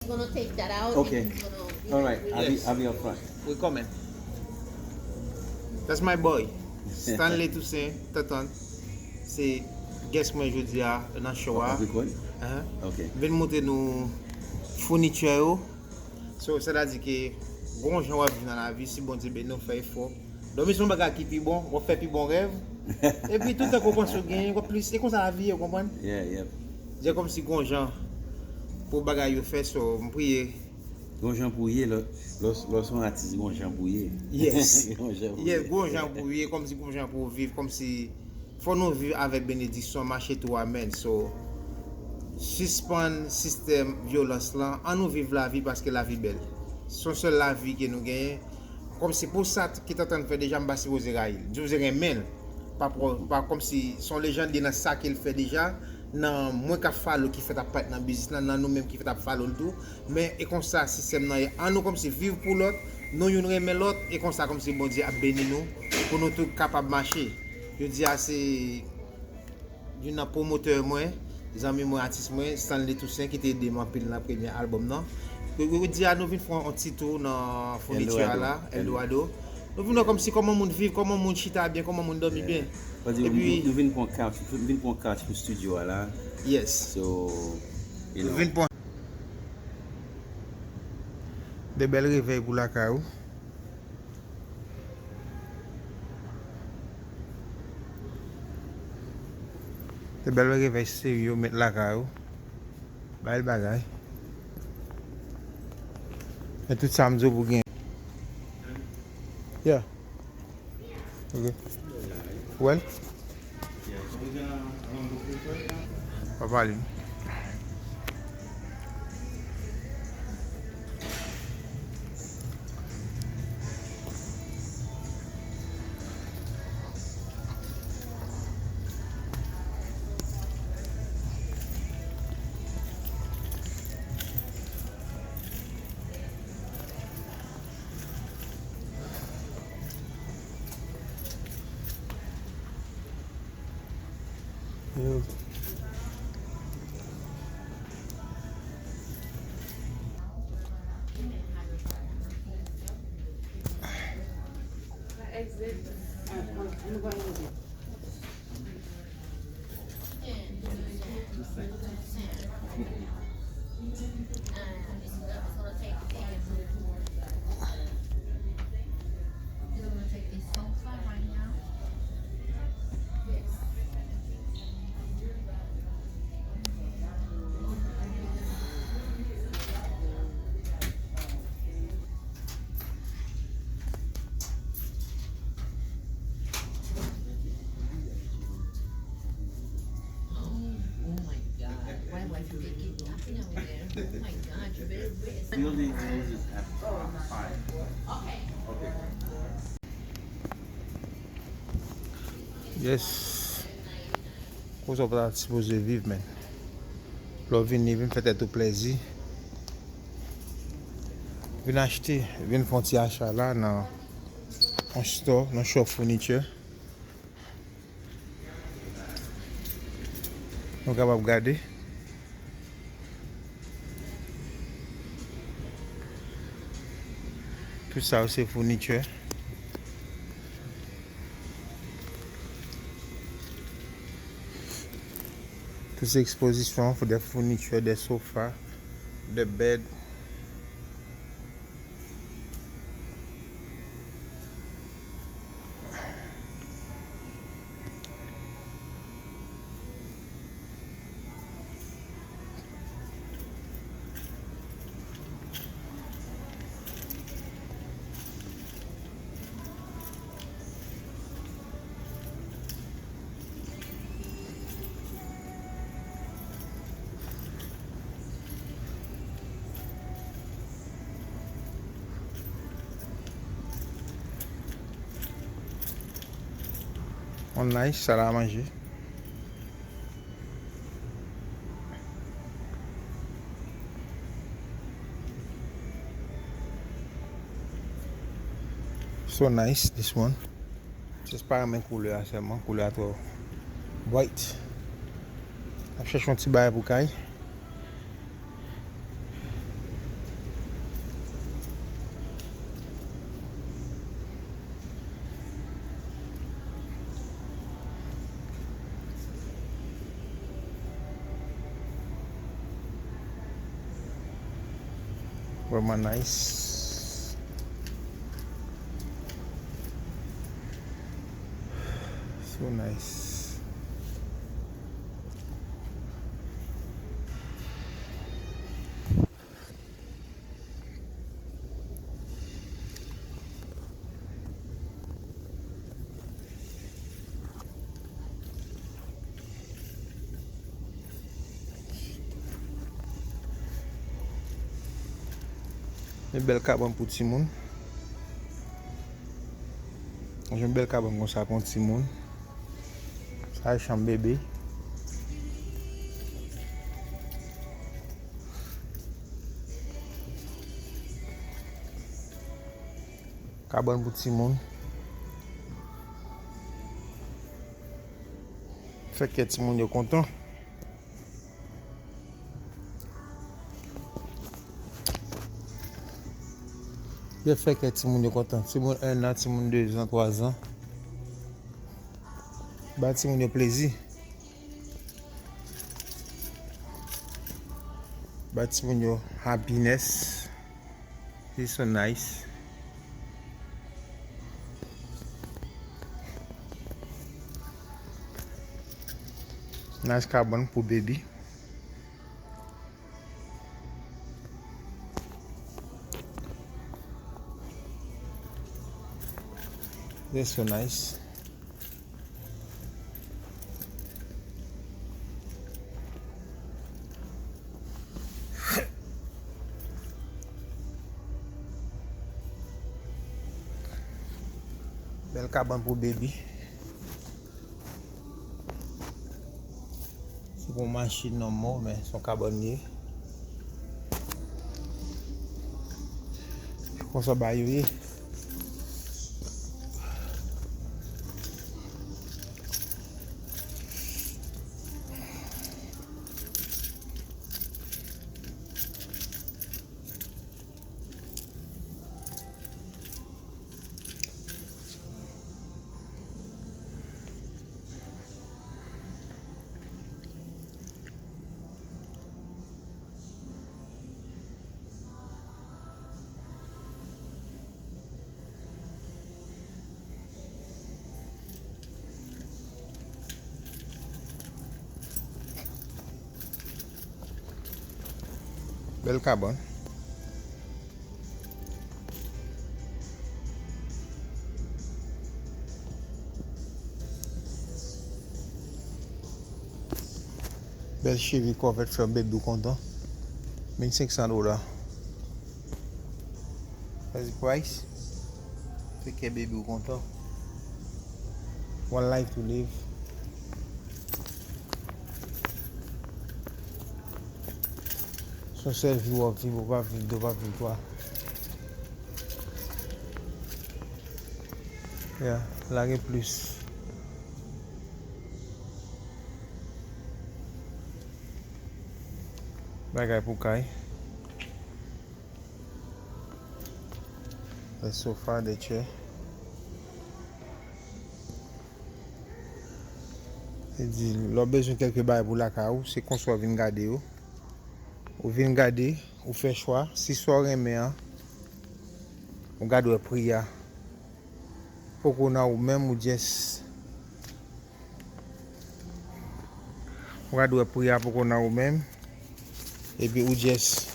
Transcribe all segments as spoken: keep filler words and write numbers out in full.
Gonna take that out Okay. And he's gonna be All like, right, "We I'll be, Yes. I'll be up front. We coming. That's my boy. Stanley Toussaint, Tantan. Se guest mwen jodi a nan show a. Record? Ahan. Okay. Vin montre nou founitè yo. So, sa ta di ke gon jan w ap viv nan lavi, si Bondye beni w, fè efò. Dòmi se yon bagay ki pi bon, w ap fè pi bon rèv. Epi tout tan ke w panse w genyen, w ap plis. E konsa lavi ye, w konprann? Yeah, yeah. Se kòmsi gon jan pou bagay yo fè, so, m priye. Gon jan pou ye, lò, lò, lò se yon atis, gon jan pou ye. Yes. Gon jan pou Yes, ye. gon jan pou ye, kòmsi gon jan pou w viv, kòmsi fò nou viv avèk benediksyon, mache tou amèn. So, sispann sistèm vyolans lan, an nou viv lavi paske lavi bèl. Se yon sèl lavi ke nou genyen. Kòmsi pou sa ki t antann fè deja, m pa sipoze rayi l. M sipoze renmen l. Pa, pa, pa kòmsi se yon lejann li nan sa ke l fè deja, nan mwen k ap follow ki fèt ap parèt nan biznis lan, nan nou menm ki fèt ap follow l tou. Men e konsa sistèm nan ye. An nou kòmsi viv pou lòt, nou youn renmen lòt, e konsa kòmsi Bondye ap beni nou, pou nou tout kapab mache. Jodi a se youn nan pwomotè mwen, zanmi mwen, atis mwen, Stanley Toussaint, ki te ede m anpil nan premye albòm nan. Jodi a nou vin fè yon ti tou nan founiti a la, Eldorado. Nou vin wè kòmsi kòman moun viv, kòman moun chita byen, kòman moun dòmi byen. Fò di, Epi nou, nou vin pran couch, nou vin pran couch pou studio a la. Yes. So, you Nou know. vin pran de bèl revèy pou lakay ou. De bèl revèy serye ou met lakay ou. Bèl bagay. Men tout sa m di w pou gen. Yeah. Ok. Well. Pa pale. Oh my God. My wife making nothing out there. Oh my God, you better rest. Building closes at five. Okay. Yes. Konsa w pa ta sipoze viv, men. Lè w vini, vin fè tèt ou plèzi. Vin achte, vin fè yon ti acha la nan yon store, nan shop furniture. Nou kapab gade. Tout sa yo se founitè. Tout se ekspozisyon, de founitè, de sofa, de bed. On nice, sal a manje. So nice, this one. Just pa renmen koulè a sèlman, koulè a twò bright. Ap chèche yon ti bagay pou kay. Vrèman nice. So nice. Yon bèl kabann pou timoun. Yon bèl kabann konsa pou yon timoun. Sa e chanm bebe. Kabann pou timoun. Fè kè timoun yo kontan. Yo fè kè timoun yo kontan. Timoun en an, timoun de zan, twa zan. Ba timoun yo plezi. Ba timoun yo happiness. This so nice. Nice kabann pou baby. This so nice. Bèl kabann pou baby. Se pou machin non mò, men se yon kabann ye. Konsa bagay yo ye. Bèl kabann. Bèl cheve kòvèt fè bebe w kontan. Mil senk san dola. That's the price. Fè kè bebe w kontan. One life to live. Se yon sèl vi w ap viv, ou pa viv de, ou pa viv twa. Yeah, la gen plis bagay pou kay. De sofa, de chair. Li di, lè w bezwen kèlke bagay pou lakay ou, se konsa w vin gade yo. Ou vin gade, ou fè chwa. Si sa w renmen an, ou gade wè pri a. Poko nan ou menm, ou just Ou gade wè pri a poko nan ou menm. Epi ou just,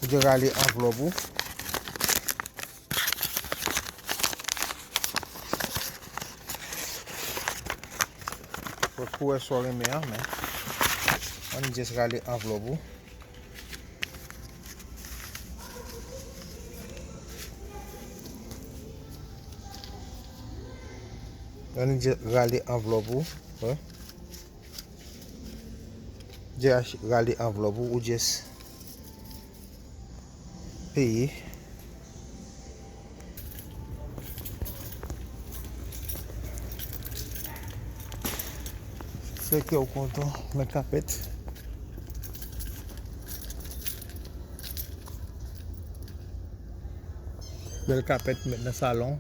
ou just rale anvlòp ou. Pou, pou wè sa w renmen an, men. Ann just rale anvlòp ou. Ann just rale anvlòp ou. Wè. Just rale anvlòp ou, ou just peye. Fè kè w kontan, men kapèt. Bèl kapèt mèt nan salon.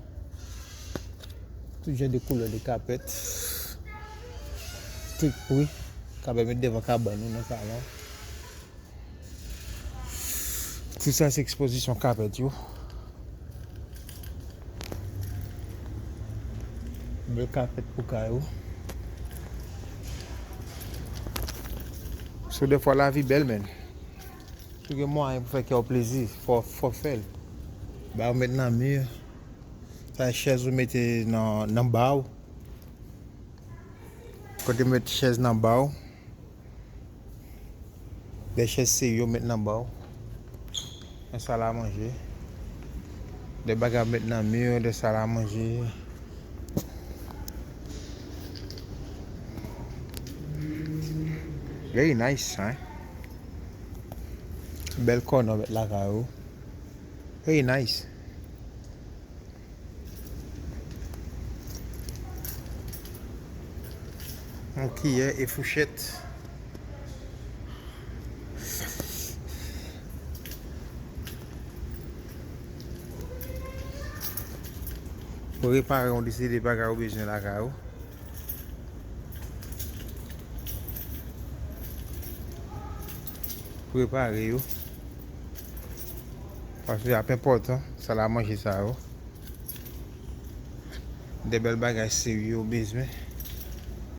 Tout jan de koulè de kapèt. Tout pri. Kapèt mèt devan kabann ou nan salon. Ti sa se ekspozisyon kapèt yo. Bèl kapèt pou kay ou. So, defwa lavi bèl, men. Si w gen mwayen pou fè kè w plezi, fò, fò fè l. Ba yo met nan mi. Sa chèz ou mete nan, nan ba w. Kote met chèz nan ba w. De chèz seri yo met nan ba w. De sal a manje. De bagay met nan mi, de sal a manje. Very nice, hein? Bèl kònò met lakay ou. Very nice. Yon kiyè e fouchèt. Pou repare yon de seri de bagay ou bezwen lakay ou. Prepare yo. Paske ap enpòtan, sal a manje sa yo. De bèl bagay seri yo bezwen.